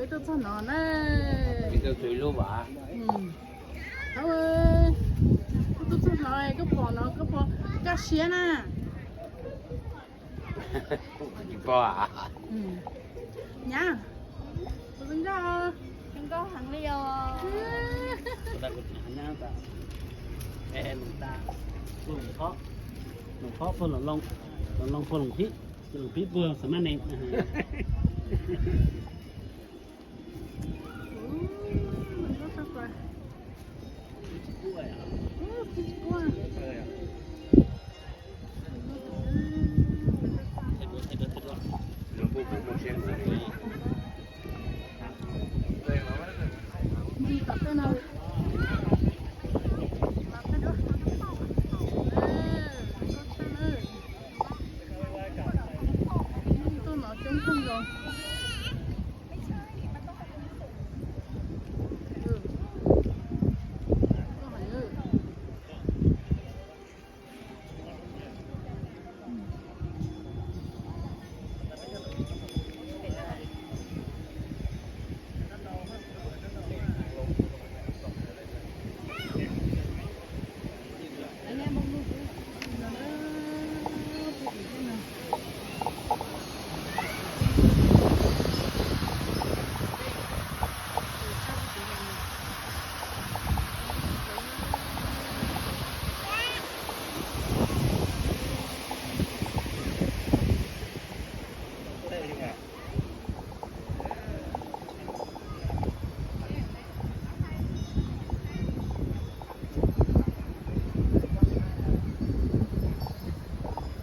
Tuaj txog no na. Tuaj txog no, koj pom no koj puas kaj siab na? Nyab, kuv zoo nkauj, zoo nkauj heev li os. Loos pog loos loo, loos loo pog loos phib, loos phib puag xam mab nees.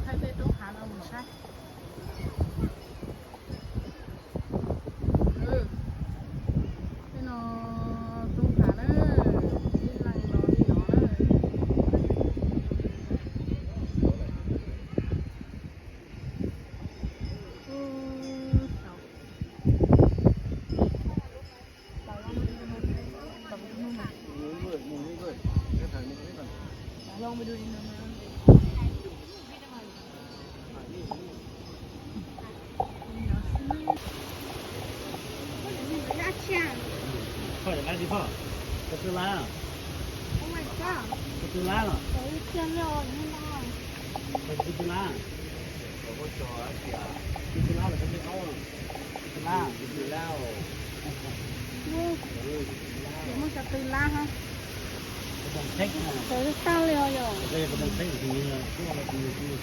Thaij tej roob hav no mus saib. Tej no roob hav na, ib leeg los li no na. Phoj, koj twb lab los? Koj twb lab los? Koj twb lab? Koj twb lab los, koj twb aub los? Koj twb lab? Muaj cov twb lab hab. Cov twb tag li os yom. Li no xwb, thaj li no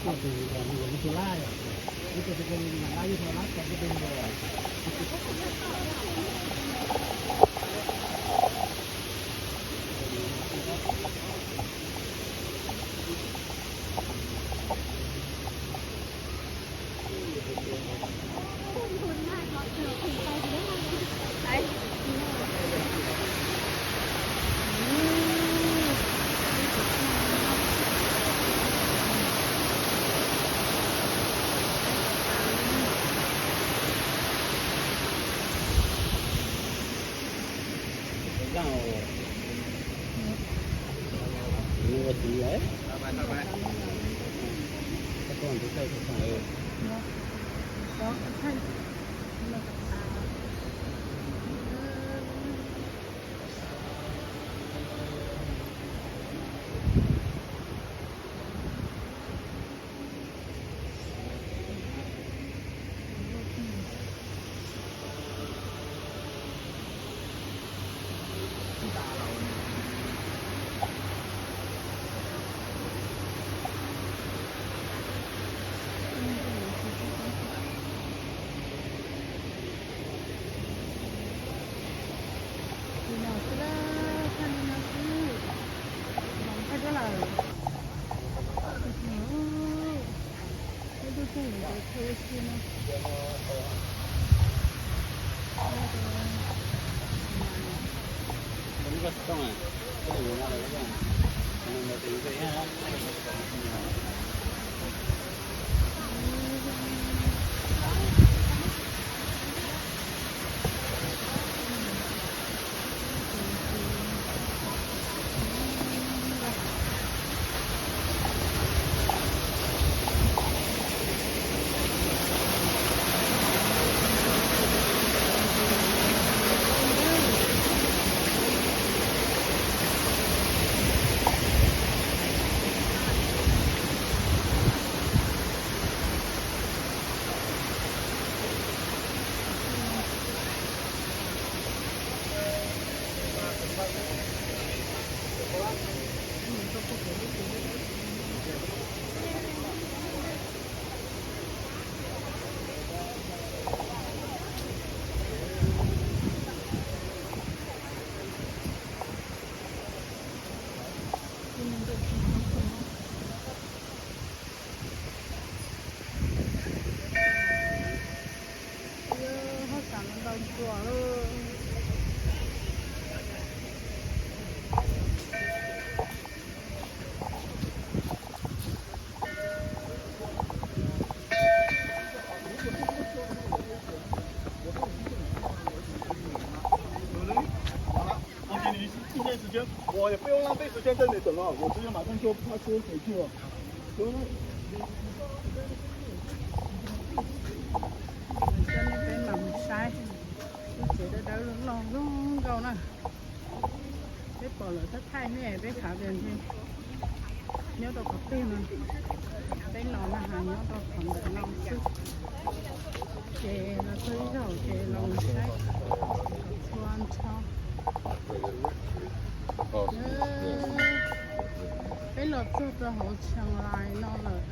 xwb, zoo thaj duab lawm. Peb tuaj txog lawm, tau tau ua si no. Ua lawm. 我给你一些时间，我也不用浪费时间在这里等了，我直接马上就开车回去了。 Coj nej peb mam saib, lub tsev dawb dawb loj loj zoo nkauj na. Peb pom lawv thaij thaij nej peb xav tias ntshe nyob rau qhov twg no. Peb los na has nyob rau qhov ntawm no xwb. Ces los txog ib zaug ces los saib txhua nrho. Peb los txog rau hauv Chiang Rai no lawm.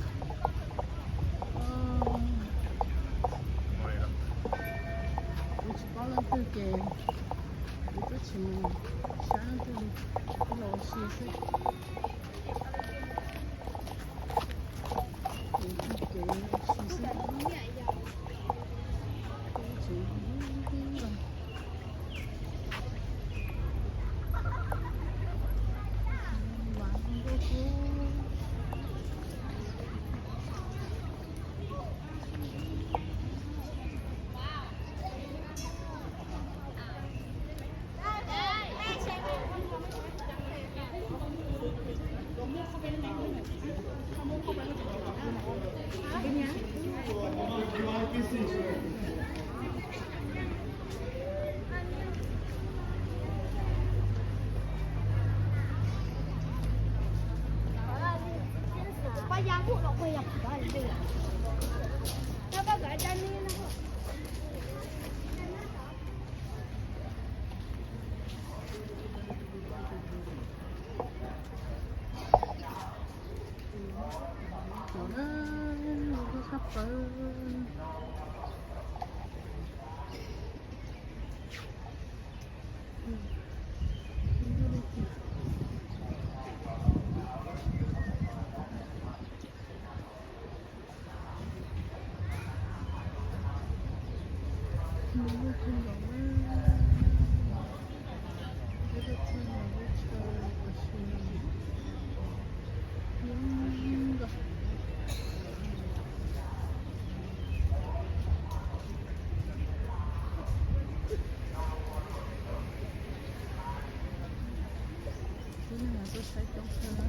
Kuv tsis paub leej twg ces kuv twb tsis mus saib leej twg li, los ua si xwb. Kuv tag kev ua si xwb. Tib neeg tuaj saib coob kawg.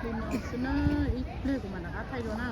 Li no xwb na, ib pliag kuv mam rov qab thaij dua na.